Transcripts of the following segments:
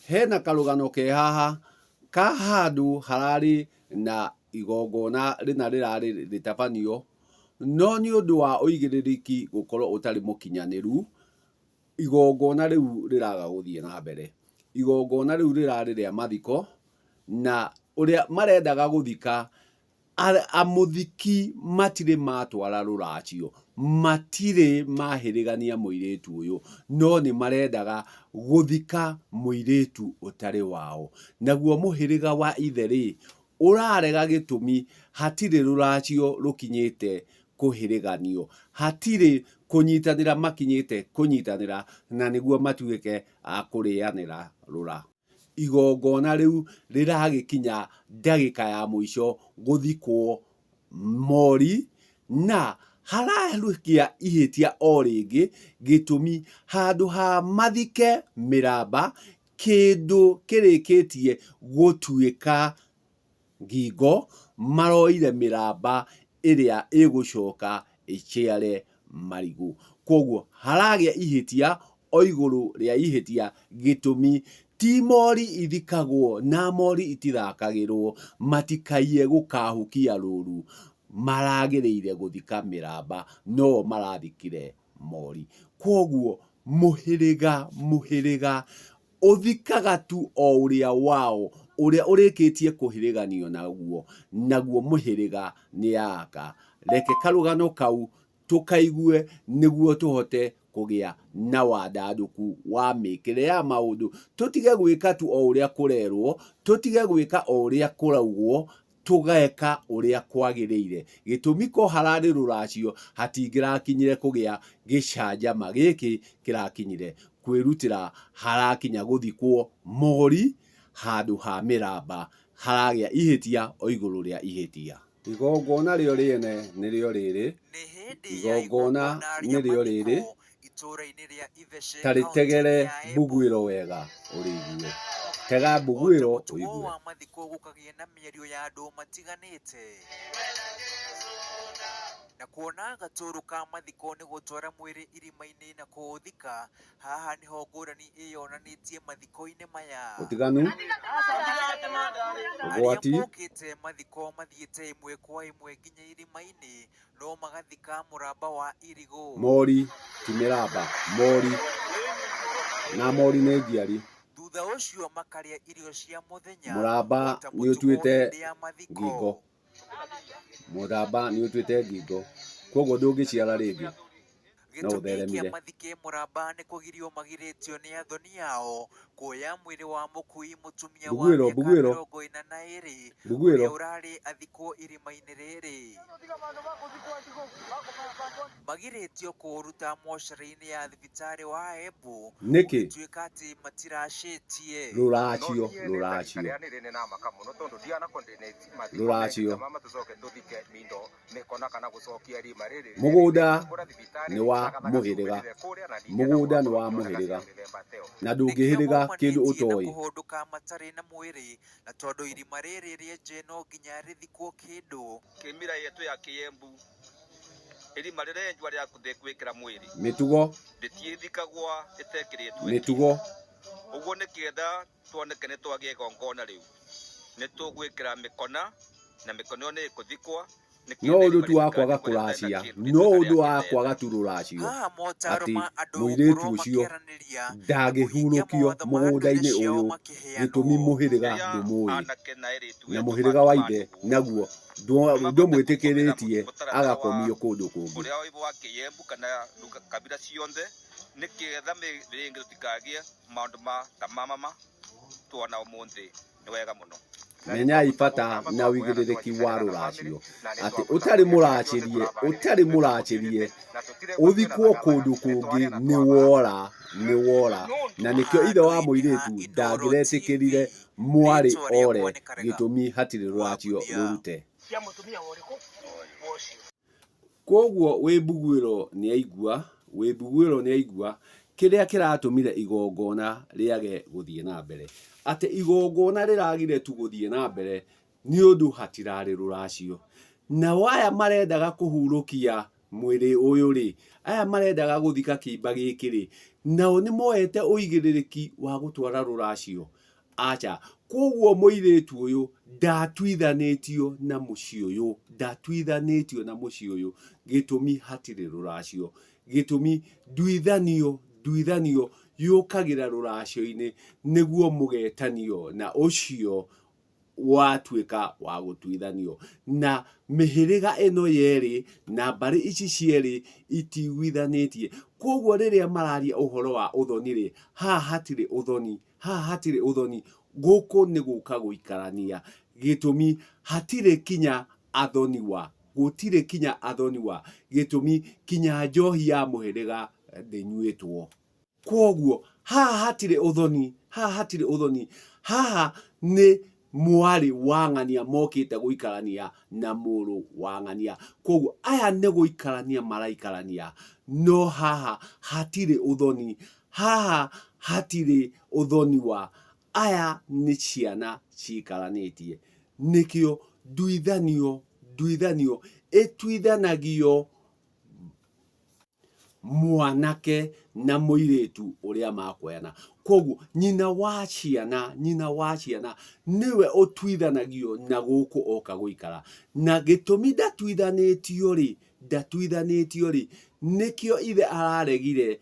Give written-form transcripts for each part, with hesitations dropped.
Hena karũgano ke haha ka handũ hararĩ na igongona rĩna rĩrarĩ rĩtabanio, no nĩ ũndũ wa ũigĩrĩrĩki gũkorwo ũtarĩ mũkinyanĩru, igongona rĩu rĩraga gũthiĩ na mbere. Igongona rĩu rĩrarĩ rĩa mathiko, na ũrĩa marendaga gũthika Amũthiki matirĩ matwara rũracio, matirĩ mahĩrĩgania mũirĩtu ũyũ, no nĩ marendaga gũthika mũirĩtu ũtarĩ wao. Naguo mũhĩrĩga wa ithe-rĩ, ũrarega gĩtũmi hatirĩ rũracio rũkinyĩte kũhĩrĩganio, hatirĩ kũnyitanĩra makinyĩte kũnyitanĩra na nĩguo matuĩke a kũrĩanĩra rũra. Igongona rĩu rĩragĩkinya ndagĩka ya mũico gũthikwo mori na haragĩa ihĩtia o rĩngĩ gĩtũmi handũ ha mathike mĩramba kĩndũ kĩrĩkĩtie gũtuĩka ngingo, maroire mĩramba ĩrĩa ĩgũcoka ĩciare marigũ. Kwoguo haragĩa ihĩtia o igũrũ rĩa ihĩtia gĩtũmi ti mori ithikagwo na mori itithakagĩrwo matikaiye gũkahukia rũru maragĩrĩire gũthika mĩramba no o marathikire mori. Kwoguo mũhĩrĩga mũhĩrĩga Ũthikaga tu o ũrĩa wao, ũrĩa ũrĩkĩtie kũhĩrĩganio naguo, naguo mũhĩrĩga nĩ aka. Reke karũgano kau tũkaigue nĩguo tũhote kũgĩa na wandandũku wa mĩkĩre ya maũndũ, tũtige gwĩka tu o ũrĩa kũrerwo, tũtige gwĩka o ũrĩa kũraugwo, tũgeka ũrĩa kwagĩrĩire. Gĩtũmi ko hararĩ rũracio hatingĩrakinyire kũgĩa gĩcanjama gĩkĩ kĩrakinyire kwĩrutĩra harakinya gũthikwo mori handũ ha mĩramba haragĩa ihĩtia o igũrũ rĩa ihĩtia. Igongona rĩo rĩene nĩrĩo rĩrĩ, Nĩ hĩndĩ ya igongona igongona rĩa nĩrĩo rĩrĩ, mathiko itũũra-inĩ rĩa Ithece ta kaũntĩ-inĩ rĩtegere ya Embu. mbuguĩro wega ũrĩigue. Tega O ta mbuguĩro mũtugo ũigue. wa mathiko gũkagĩa na mĩario ya andũ matiganĩte. Na kuona gatũrũ ka mathiko nĩ gũtwara mwĩrĩ irima-inĩ na kũũthika, haha nĩho ngũrani ĩyonanĩtie mathiko-inĩ maya. Ũtiganu, Arĩa ũgwati. mokĩte mathiko mathiĩte ĩmwe kwa ĩmwe nginya irima-inĩ no magathika mũramba wa irigũ. Mori ti mĩramba, mori na mori nĩ njiari. Thutha ũcio makarĩa irio cia mũthenya Mũramba o ta nĩ mũtugo ũtuĩte hĩndĩ ya mathiko. ngingo. Mũramba nĩ ũtuĩte ngingo, kwoguo ndũngĩciara rĩngĩ. No Gĩtũmi kĩa ũtheremire. mathike mũramba nĩ kũgirio magirĩtio nĩ athoni ao kuoya mwĩrĩ wa mũkui mũtumia wa Mbuguĩro, mĩaka mbuguĩro. 42 Mbuguĩro. ũrĩa ũrarĩ athikwo irima-inĩ rĩrĩ. Magirĩtio kũũruta mocarĩ-inĩ ya thibitarĩ wa Embu Nĩkĩ? gũgĩtuĩka atĩ matiracĩtie. Rũracio, rũracio. Rũracio. Mũgũnda nĩ wa mũhĩrĩga, mũgũnda nĩ wa mũhĩrĩga, na Nĩkĩo ndũngĩhĩrĩga kĩndũ maumanĩtie na ũtoĩ. kũhũndũka matarĩ na mwĩrĩ na tondũ irima rĩrĩ rĩenje no nginya rĩthikwo kĩndũ. Kĩmira yetu ya Kĩembu, irima rĩrenjwa rĩa gwĩkĩra mwĩrĩ Mĩtugo, rĩtiĩthikagwa rĩtekĩrĩtwo mĩtugo. Ũguo nĩ kĩetha tuoneke nĩ twagĩa igongona rĩu, nĩ tũgwĩkĩra mĩkona na mĩkona ĩyo nĩ ĩkũthikwa No ũndũ tu wa kwaga kũracia, no ũndũ wa kwaga tu rũracio, Haha motaro atĩ ma andũ mũirĩtu gũkorwo ũcio makĩaranĩria na kũhingia ndangĩhurũkio mawatho ma ndũire mũgũnda-inĩ ciao ũyũ, gĩtũmi makĩheanwo. mũhĩrĩga ndũmũĩ, na mũhĩrĩga wa ithe naguo ndũmwĩtĩkĩrĩtie agakomio kũndũ kũngĩ. Ũrĩa wa Kĩembu kana kabira ciothe nĩ kĩetha rĩngĩ tũtikagĩe maũndũ ma ta mama tuona ũmũthĩ nĩ wega mũno. Menyai bata na ũigĩrĩrĩki wa rũracio, atĩ ũtarĩ mũracĩrie, ũtarĩ mũracĩrie, ũthikwo kũndũ kũngĩ nĩ wora, nĩ wora. Na nĩkĩo ithe wa mũirĩtu ndangĩretĩkĩrire mwarĩ ore, gĩtũmi hatirĩ rũracio rũrute. Kwoguo wĩ mbuguĩro nĩaigua, wĩ mbuguĩro nĩaigua kĩrĩa kĩratũmire igongona rĩage gũthiĩ na mbere. Atĩ igongona rĩragire tu gũthiĩ na mbere nĩũndũ hatirarĩ rũracio. Nao aya marendaga kũhurũkia Mwĩrĩ ũyũ rĩ, aya marendaga gũthika kĩimba gĩkĩ rĩ, nao nĩ moete ũigĩrĩrĩki wa gũtwara rũracio? Aca. Kwoguo mũirĩtu ũyũ ndatuithanĩtio na mũciĩ ũyũ, ndatuithanĩtio na mũciĩ ũyũ, gĩtũmi hatirĩ rũracio. Gĩtũmi nduithanio, nduithanio yũkagĩra rũracio-inĩ nĩguo mũgetanio na ũcio watuĩka wa gũtuithanio. Na mĩhĩrĩga ĩno yerĩ na mbarĩ ici cierĩ itiiguithanĩtie. Kwoguo rĩrĩa mararia ũhoro wa ũthoni-rĩ, haha hatirĩ ũthoni, haha hatirĩ ũthoni, gũkũ nĩ gũka gũikarania. Gĩtũmi hatirĩ kinya athoniwa, gũtirĩ kinya athoniwa, gĩtũmi kinya njohi ya mũhĩrĩga ndĩnyuĩtwo. Kwoguo haha hatirĩ ũthoni, haha hatirĩ ũthoni, haha nĩ mwarĩ wa ng'ania mokĩte gũikarania na mũrũ wa ng'ania. Kwoguo aya nĩ gũikarania maraikarania, no haha hatirĩ ũthoni, haha hatirĩ ũthoni wa aya nĩ ciana cikaranĩtie. Nĩkĩo nduithanio, nduithanio ĩtuithanagio mwanake na mũirĩtu ũrĩa makuoyana. Kwoguo nyina wa ciana, nyina wa ciana nĩwe ũtuithanagio na gũkũ oka gũikara. Na gĩtũmi ndatuithanĩtio rĩ, ndatuithanĩtio rĩ, nĩkĩo ithe araregire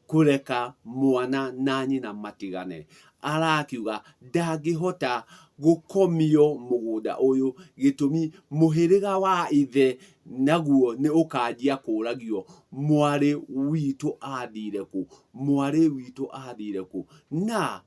kũreka mwana na nyina matigane. Arakiuga ndangĩhota gũkomio mũgũnda ũyũ, gĩtũmi mũhĩrĩga wa ithe naguo nĩ ũkanjia kũragio mwarĩ witũ athire kũ, mwarĩ witũ athire kũ. Na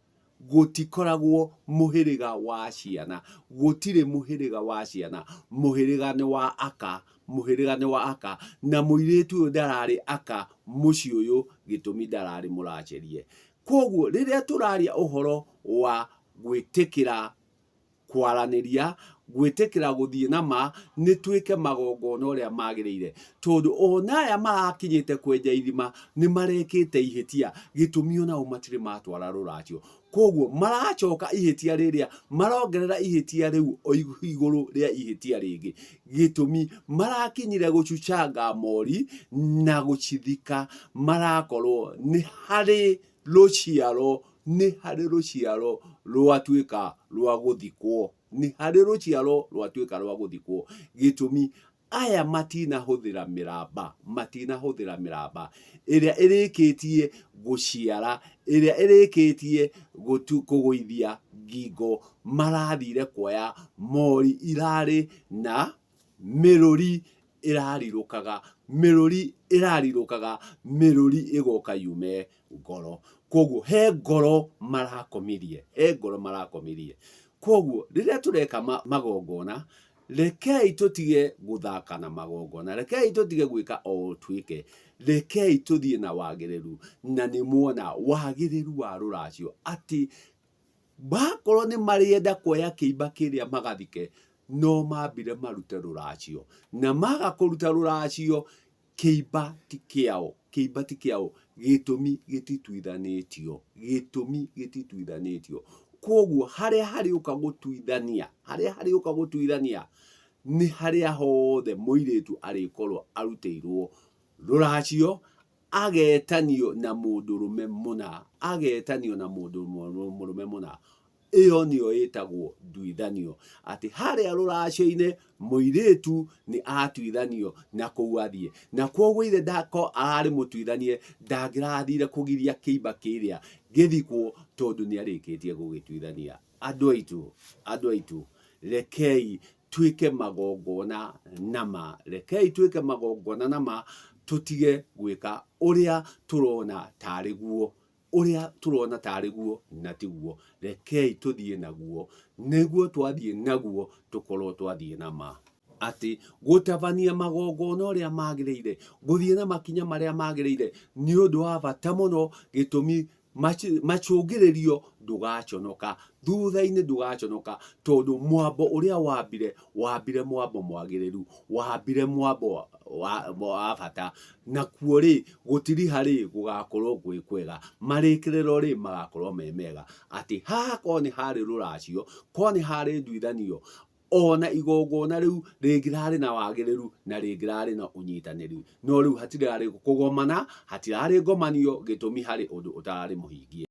gũtikoragwo mũhĩrĩga wa ciana, gũtirĩ mũhĩrĩga wa ciana, mũhĩrĩga nĩ wa aka, mũhĩrĩga nĩ wa aka, na mũirĩtu ũyũ ndararĩ aka mũciĩ ũyũ gĩtũmi ndararĩ mũracĩrie. Kwoguo rĩrĩa tũraria ũhoro wa gwĩtĩkĩra kwaranĩria, gwĩtĩkĩra gũthiĩ na ma, nĩ twĩke magongona ũrĩa magĩrĩire. Tondũ ona aya marakinyĩte kwenja ithima nĩ marekĩte ihĩtia, gĩtũmi onao matirĩ matwara rũracio. Kwoguo maracoka ihĩtia rĩrĩa, marongerera ihĩtia rĩu o igũrũ rĩa ihĩtia rĩngĩ. Gĩtũmi marakinyire gũcucanga mori na gũcithika, marakorwo nĩ harĩ rũciaro nĩ harĩ rũciaro rwatuĩka rwa gũthikwo, nĩ harĩ rũciaro rwatuĩka rwa gũthikwo. Gĩtũmi, aya matinahũthĩra mĩramba, matinahũthĩra mĩramba ĩrĩa ĩrĩkĩtie gũciara, ĩrĩa ĩrĩkĩtie kũgũithia ngingo, marathire kuoya mori irarĩ na mĩrũri ĩrarirũkaga, mĩrũri ĩrarirũkaga, mĩrũri ĩgoka yume ngoro. Koguo he ngoro marakomirie, he ngoro marakomirie. Koguo rĩrĩa tũreka magongona, rekei tũtige gũthaka na magongona, rekei tũtige gwĩka o twĩke, rekei tũthiĩ na wagĩrĩru, na nĩ muona wagĩrĩru wa rũracio atĩ bakorwo nĩ marĩenda kuoya kĩimba kĩrĩa magathike, no mambire marute rũracio, na maga kũruta rũracio, kĩimba ti kĩao, kĩimba ti kĩao, gĩtũmi gĩtituithanĩtio, gĩtũmi gĩtituithanĩtio. Kwoguo harĩa harĩũka gũtuithania, harĩa harĩũka gũtuithania nĩ harĩa hothe mũirĩtu arĩkorwo arutĩirwo rũracio, agetanio na mũndũrũme mũna, agetanio na mũndũrũme mũna. Ĩyo nĩyo ĩtagwo nduithanio, atĩ harĩa rũracio-inĩ mũirĩtu nĩ atuithanio na kũu athiĩ. Na kwoguo ithe ndako ararĩ mũtuithanie ndangĩrathire kũgiria kĩimba kĩrĩa gĩthikwo tondũ nĩ arĩkĩtie gũgĩtuithania. Andũ aitũ, andũ aitũ, rekei twĩke magongona na ma, rekei twĩke magongona na ma, tũtige gwĩka ũrĩa tũrona tarĩ guo. Ũrĩa tũrona tarĩ guo na tiguo. Rekei tũthiĩ naguo, nĩguo twathiĩ naguo tũkorwo twathiĩ na ma. Atĩ gũtabania magongona ũrĩa magĩrĩire, gũthiĩ na makinya marĩa magĩrĩire nĩ ũndũ wa bata mũno, gĩtũmi macũngĩrĩrio ndũgaconoka, thutha-inĩ ndũgaconoka tondũ mwambo ũrĩa wambire, wambire mwambo mwagĩrĩru, wambire mwambo wa bata. Nakuo rĩ, gũtiriha rĩ, gũgakorwo gwĩ kwega, marĩkĩrĩro rĩ, magakorwo me mega. Atĩ haha korwo nĩ harĩ rũracio, korwo nĩ harĩ nduithanio, Ona igongona rĩu rĩngĩrarĩ na wagĩrĩru na rĩngĩrarĩ na ũnyitanĩri, no rĩu hatirarĩ kũgomana, hatirarĩ ngomanio, gĩtũmi harĩ ũndũ ũtararĩ mũhingie.